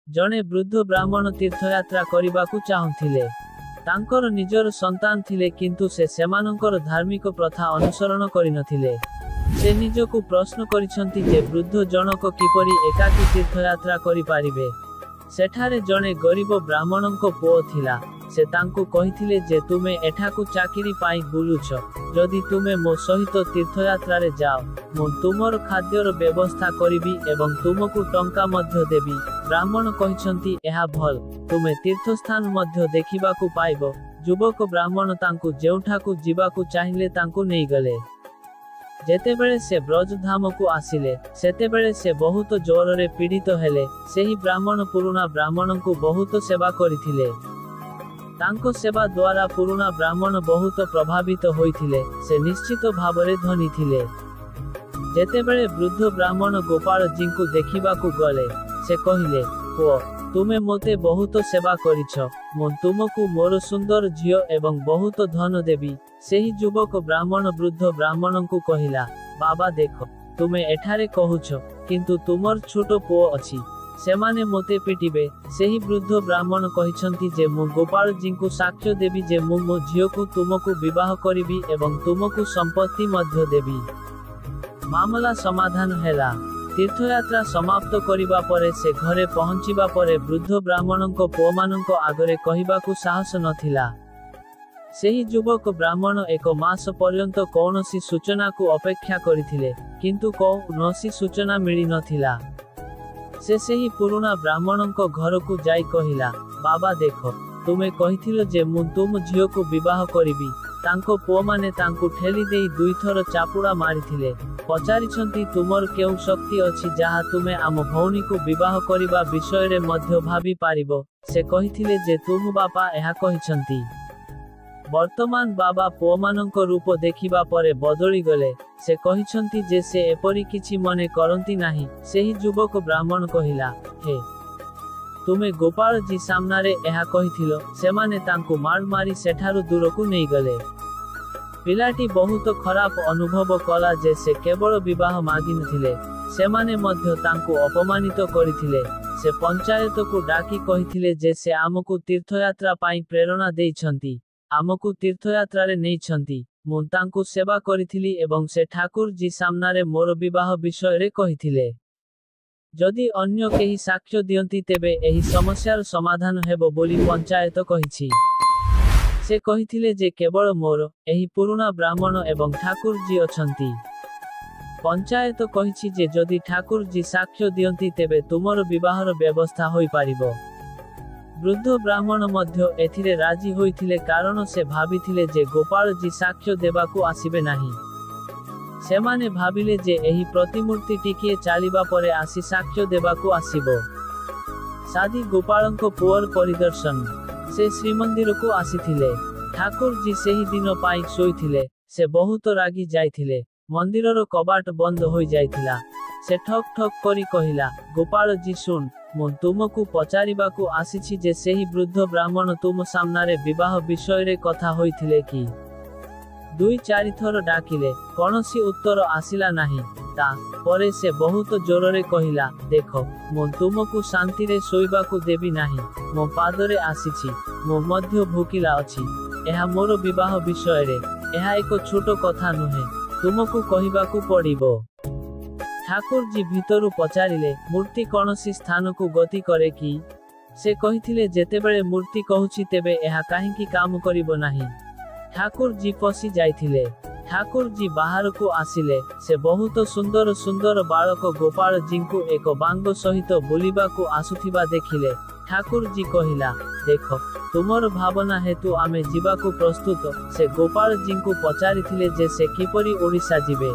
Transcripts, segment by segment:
ଜଣେ ବୃଦ୍ଧ ବ୍ରାହ୍ମଣ ତୀର୍ଥଯାତ୍ରା କରିବାକୁ ଚାହୁଁଥିଲେ। ତାଙ୍କର ନିଜର ସନ୍ତାନ ଥିଲେ, କିନ୍ତୁ ସେ ସେମାନଙ୍କର ଧାର୍ମିକ ପ୍ରଥା ଅନୁସରଣ କରିନଥିଲେ। ସେ ନିଜକୁ ପ୍ରଶ୍ନ କରିଛନ୍ତି ଯେ ବୃଦ୍ଧ ଜଣକ କିପରି ଏକାକୀ ତୀର୍ଥଯାତ୍ରା କରିପାରିବେ। ସେଠାରେ ଜଣେ ଗରିବ ବ୍ରାହ୍ମଣଙ୍କ ପୁଅ ଥିଲା। ସେ ତାଙ୍କୁ କହିଥିଲେ ଯେ ତୁମେ ଏଠାକୁ ଚାକିରି ପାଇଁ ବୁଲୁଛ, ଯଦି ତୁମେ ମୋ ସହିତ ତୀର୍ଥଯାତ୍ରାରେ ଯାଅ, ମୁଁ ତୁମର ଖାଦ୍ୟର ବ୍ୟବସ୍ଥା କରିବି ଏବଂ ତୁମକୁ ଟଙ୍କା ମଧ୍ୟ ଦେବି। ବ୍ରାହ୍ମଣ କହିଛନ୍ତି, ଏହା ଭଲ, ତୁମେ ତୀର୍ଥସ୍ଥାନ ମଧ୍ୟ ଦେଖିବାକୁ ପାଇବ। ଯୁବକ ବ୍ରାହ୍ମଣ ତାଙ୍କୁ ଯେଉଁଠାକୁ ଯିବାକୁ ଚାହିଁଲେ ତାଙ୍କୁ ନେଇଗଲେ। ଯେତେବେଳେ ସେ ବ୍ରଜଧାମକୁ ଆସିଲେ, ସେତେବେଳେ ସେ ବହୁତ ଜୋରରେ ପୀଡ଼ିତ ହେଲେ। ସେହି ବ୍ରାହ୍ମଣ ପୁରୁଣା ବ୍ରାହ୍ମଣଙ୍କୁ ବହୁତ ସେବା କରିଥିଲେ। ତାଙ୍କ ସେବା ଦ୍ୱାରା ପୁରୁଣା ବ୍ରାହ୍ମଣ ବହୁତ ପ୍ରଭାବିତ ହୋଇଥିଲେ। ସେ ନିଶ୍ଚିତ ଭାବରେ ଧନୀ ଥିଲେ। ଯେତେବେଳେ ବୃଦ୍ଧ ବ୍ରାହ୍ମଣ ଗୋପାଳଜୀଙ୍କୁ ଦେଖିବାକୁ ଗଲେ, ସେ କହିଲେ, ପୁଅ, ତୁମେ ମୋତେ ବହୁତ ସେବା କରିଛ, ମୁଁ ତୁମକୁ ମୋର ସୁନ୍ଦର ଝିଅ ଏବଂ ବହୁତ ଧନ ଦେବି। ସେହି ଯୁବକ ବ୍ରାହ୍ମଣ ବୃଦ୍ଧ ବ୍ରାହ୍ମଣଙ୍କୁ କହିଲା, ବାବା ଦେଖ, ତୁମେ ଏଠାରେ କହୁଛ, କିନ୍ତୁ ତୁମର ଛୋଟ ପୁଅ ଅଛି, ସେମାନେ ମୋତେ ପିଟିବେ। ସେହି ବୃଦ୍ଧ ବ୍ରାହ୍ମଣ କହିଛନ୍ତି ଯେ ମୁଁ ଗୋପାଳଜୀଙ୍କୁ ସାକ୍ଷ୍ୟ ଦେବି ଯେ ମୁଁ ମୋ ଝିଅକୁ ତୁମକୁ ବିବାହ କରିବି ଏବଂ ତୁମକୁ ସମ୍ପତ୍ତି ମଧ୍ୟ ଦେବି। ମାମଲା ସମାଧାନ ହେଲା। ତୀର୍ଥଯାତ୍ରା ସମାପ୍ତ କରିବା ପରେ ସେ ଘରେ ପହଞ୍ଚିବା ପରେ ବୃଦ୍ଧ ବ୍ରାହ୍ମଣଙ୍କ ପୁଅମାନଙ୍କ ଆଗରେ କହିବାକୁ ସାହସ ନଥିଲା। ସେହି ଯୁବକ ବ୍ରାହ୍ମଣ ଏକ ମାସ ପର୍ଯ୍ୟନ୍ତ କୌଣସି ସୂଚନାକୁ ଅପେକ୍ଷା କରିଥିଲେ, କିନ୍ତୁ କୌଣସି ସୂଚନା ମିଳିନଥିଲା। ସେ ସେହି ପୁରୁଣା ବ୍ରାହ୍ମଣଙ୍କ ଘରକୁ ଯାଇ କହିଲା, ବାବା ଦେଖ, ତୁମେ କହିଥିଲ ଯେ ମୁଁ ତୁମ ଝିଅକୁ ବିବାହ କରିବି। ତାଙ୍କ ପୁଅମାନେ ତାଙ୍କୁ ଠେଲି ଦେଇ ଦୁଇଥର ଚାପୁଡ଼ା ମାରିଥିଲେ। ପଚାରିଛନ୍ତି, ତୁମର କେଉଁ ଶକ୍ତି ଅଛି ଯାହା ତୁମେ ଆମ ଭଉଣୀକୁ ବିବାହ କରିବା ବିଷୟରେ ମଧ୍ୟ ଭାବି ପାରିବ? ସେ କହିଥିଲେ ଯେ ତୁମ ବାପା ଏହା କହିଛନ୍ତି। ବର୍ତ୍ତମାନ ବାବା ପୁଅମାନଙ୍କ ରୂପ ଦେଖିବା ପରେ ବଦଳିଗଲେ। ସେ କହିଛନ୍ତି ଯେ ସେ ଏପରି କିଛି ମନେ କରନ୍ତି ନାହିଁ। ସେହି ଯୁବକ ବ୍ରାହ୍ମଣ କହିଲା, ହେ, ତୁମେ ଗୋପାଳଜୀ ସାମ୍ନାରେ ଏହା କହିଥିଲ। ସେମାନେ ତାଙ୍କୁ ମାଡ଼ ମାରି ସେଠାରୁ ଦୂରକୁ ନେଇଗଲେ। ପିଲାଟି ବହୁତ ଖରାପ ଅନୁଭବ କଲା ଯେ ସେ କେବଳ ବିବାହ ମାଗିନଥିଲେ, ସେମାନେ ମଧ୍ୟ ତାଙ୍କୁ ଅପମାନିତ କରିଥିଲେ। ସେ ପଞ୍ଚାୟତକୁ ଡାକି କହିଥିଲେ ଯେ ସେ ଆମକୁ ତୀର୍ଥଯାତ୍ରା ପାଇଁ ପ୍ରେରଣା ଦେଇଛନ୍ତି, ଆମକୁ ତୀର୍ଥଯାତ୍ରାରେ ନେଇଛନ୍ତି, ମୁଁ ତାଙ୍କୁ ସେବା କରିଥିଲି ଏବଂ ସେ ଠାକୁରଜୀ ସାମ୍ନାରେ ମୋର ବିବାହ ବିଷୟରେ କହିଥିଲେ। ଯଦି ଅନ୍ୟ କେହି ସାକ୍ଷ୍ୟ ଦିଅନ୍ତି ତେବେ ଏହି ସମସ୍ୟାର ସମାଧାନ ହେବ ବୋଲି ପଞ୍ଚାୟତ କହିଛି। ସେ କହିଥିଲେ ଯେ କେବଳ ମୋର, ଏହି ପୁରୁଣା ବ୍ରାହ୍ମଣ ଏବଂ ଠାକୁରଜୀ ଅଛନ୍ତି। ପଞ୍ଚାୟତ କହିଛି ଯେ ଯଦି ଠାକୁରଜୀ ସାକ୍ଷ୍ୟ ଦିଅନ୍ତି ତେବେ ତୁମର ବିବାହର ବ୍ୟବସ୍ଥା ହୋଇପାରିବ। ବୃଦ୍ଧ ବ୍ରାହ୍ମଣ ମଧ୍ୟ ଏଥିରେ ରାଜି ହୋଇଥିଲେ, କାରଣ ସେ ଭାବିଥିଲେ ଯେ ଗୋପାଳଜୀ ସାକ୍ଷ୍ୟ ଦେବାକୁ ଆସିବେ ନାହିଁ। ସେମାନେ ଭାବିଲେ ଯେ ଏହି ପ୍ରତିମୂର୍ତ୍ତି ଟିକିଏ ଚାଲିବା ପରେ ଆସି ସାକ୍ଷ୍ୟ ଦେବାକୁ ଆସିବ। ସାଧୀ ଗୋପାଳଙ୍କ ପୁଅର ପରିଦର୍ଶନ। ସେ ଶ୍ରୀମନ୍ଦିରକୁ ଆସିଥିଲେ। ଠାକୁରଜୀ ସେହି ଦିନ ପାଇଁ ଶୋଇଥିଲେ। ସେ ବହୁତ ରାଗି ଯାଇଥିଲେ। ମନ୍ଦିରର କବାଟ ବନ୍ଦ ହୋଇଯାଇଥିଲା। ସେ ଠକ୍ ଠକ୍ କରି କହିଲା, ଗୋପାଳଜୀ ଶୁଣ, ମୁଁ ତୁମକୁ ପଚାରିବାକୁ ଆସିଛି ଯେ ସେହି ବୃଦ୍ଧ ବ୍ରାହ୍ମଣ ତୁମ ସାମ୍ନାରେ ବିବାହ ବିଷୟରେ କଥା ହୋଇଥିଲେ କି? ଦୁଇ ଚାରିଥର ଡାକିଲେ, କୌଣସି ଉତ୍ତର ଆସିଲା ନାହିଁ। ତା ପରେ ସେ ବହୁତ ଜୋରରେ କହିଲା, ଦେଖ, ମୁଁ ତୁମକୁ ଶାନ୍ତିରେ ଶୋଇବାକୁ ଦେବି ନାହିଁ। ମୋ ପାଦରେ ଆସିଛି, ମୁଁ ମଧ୍ୟ ଭୋକିଲା ଅଛି। ଏହା ମୋର ବିବାହ ବିଷୟରେ। ଏହା ଏକ ଛୋଟ କଥା ନୁହେଁ, ତୁମକୁ କହିବାକୁ ପଡ଼ିବ। ଠାକୁରଜୀ ଭିତରୁ ପଚାରିଲେ, ମୂର୍ତ୍ତି କୌଣସି ସ୍ଥାନକୁ ଗତି କରେ କି? ସେ କହିଥିଲେ, ଯେତେବେଳେ ମୂର୍ତ୍ତି କହୁଛି ତେବେ ଏହା କାହିଁକି କାମ କରିବ ନାହିଁ? ଠାକୁରଜୀ ଫସି ଯାଇଥିଲେ। ଠାକୁରଜୀ ବାହାରକୁ ଆସିଲେ। ସେ ବହୁତ ସୁନ୍ଦର ସୁନ୍ଦର ବାଳକ ଗୋପାଳଜୀଙ୍କୁ ଏକ ବାଙ୍ଗ ସହିତ ବୁଲିବାକୁ ଆସୁଥିବା ଦେଖିଲେ। ଠାକୁରଜୀ କହିଲା, ଦେଖ, ତୁମର ଭାବନା ହେତୁ ଆମେ ଯିବାକୁ ପ୍ରସ୍ତୁତ। ସେ ଗୋପାଳଜୀଙ୍କୁ ପଚାରିଥିଲେ ଯେ ସେ କିପରି ଓଡ଼ିଶା ଯିବେ।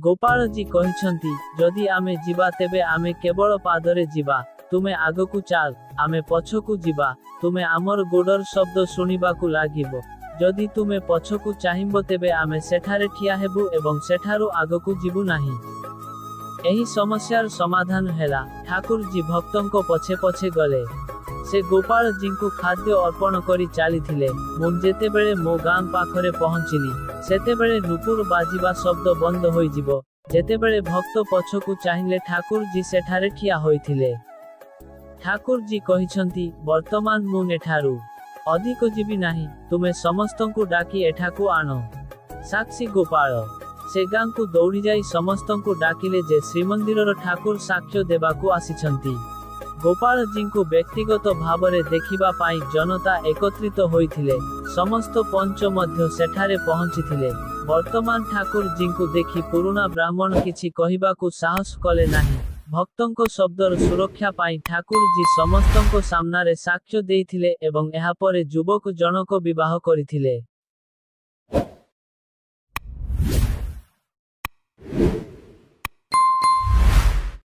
ଗୋପାଳଜୀ କହିଛନ୍ତି, ଯଦି ଆମେ ଯିବା ତେବେ ଆମେ କେବଳ ପାଦରେ ଯିବା। ତୁମେ ଆଗକୁ ଚାଲ, ଆମେ ପଛକୁ ଯିବା। ତୁମେ ଆମର ଗୋଡ଼ର ଶବ୍ଦ ଶୁଣିବାକୁ ଲାଗିବ। ଯଦି ତୁମେ ପଛକୁ ଚାହିଁବ ତେବେ ଆମେ ସେଠାରେ ଠିଆ ହେବୁ ଏବଂ ସେଠାରୁ ଆଗକୁ ଯିବୁ ନାହିଁ। ଏହି ସମସ୍ୟାର ସମାଧାନ ହେଲା। ଠାକୁରଜୀ ଭକ୍ତଙ୍କ ପଛେ ପଛେ ଗଲେ। ସେ ଗୋପାଳଜୀଙ୍କୁ ଖାଦ୍ୟ ଅର୍ପଣ କରି ଚାଲିଥିଲେ। ମୁଁ ଯେତେବେଳେ ମୋ ଗାଁ ପାଖରେ ପହଞ୍ଚିଲି, ସେତେବେଳେ ନୂପୁର ବାଜିବା ଶବ୍ଦ ବନ୍ଦ ହୋଇଯିବ। ଯେତେବେଳେ ଭକ୍ତ ପଛକୁ ଚାହିଁଲେ, ଠାକୁରଜୀ ସେଠାରେ ଠିଆ ହୋଇଥିଲେ। ଠାକୁରଜୀ କହିଛନ୍ତି, ବର୍ତ୍ତମାନ ମୁଁ ଏଠାରୁ ଅଧିକ ଯିବି ନାହିଁ, ତୁମେ ସମସ୍ତଙ୍କୁ ଡାକି ଏଠାକୁ ଆଣ। ସାକ୍ଷୀ ଗୋପାଳ ସେ ଗାଁକୁ ଦୌଡ଼ିଯାଇ ସମସ୍ତଙ୍କୁ ଡାକିଲେ ଯେ ଶ୍ରୀମନ୍ଦିରର ଠାକୁର ସାକ୍ଷ୍ୟ ଦେବାକୁ ଆସିଛନ୍ତି। ଗୋପାଳଜୀଙ୍କୁ ବ୍ୟକ୍ତିଗତ ଭାବରେ ଦେଖିବା ପାଇଁ ଜନତା ଏକତ୍ରିତ ହୋଇଥିଲେ। ସମସ୍ତ ପଞ୍ଚ ମଧ୍ୟ ସେଠାରେ ପହଞ୍ଚିଥିଲେ। ବର୍ତ୍ତମାନ ଠାକୁରଜୀଙ୍କୁ ଦେଖି ପୁରୁଣା ବ୍ରାହ୍ମଣ କିଛି କହିବାକୁ ସାହସ କଲେ ନାହିଁ। ଭକ୍ତଙ୍କ ଶବ୍ଦର ସୁରକ୍ଷା ପାଇଁ ଠାକୁରଜୀ ସମସ୍ତଙ୍କ ସାମ୍ନାରେ ସାକ୍ଷ୍ୟ ଦେଇଥିଲେ ଏବଂ ଏହାପରେ ଯୁବକ ଜଣକ ବିବାହ କରିଥିଲେ।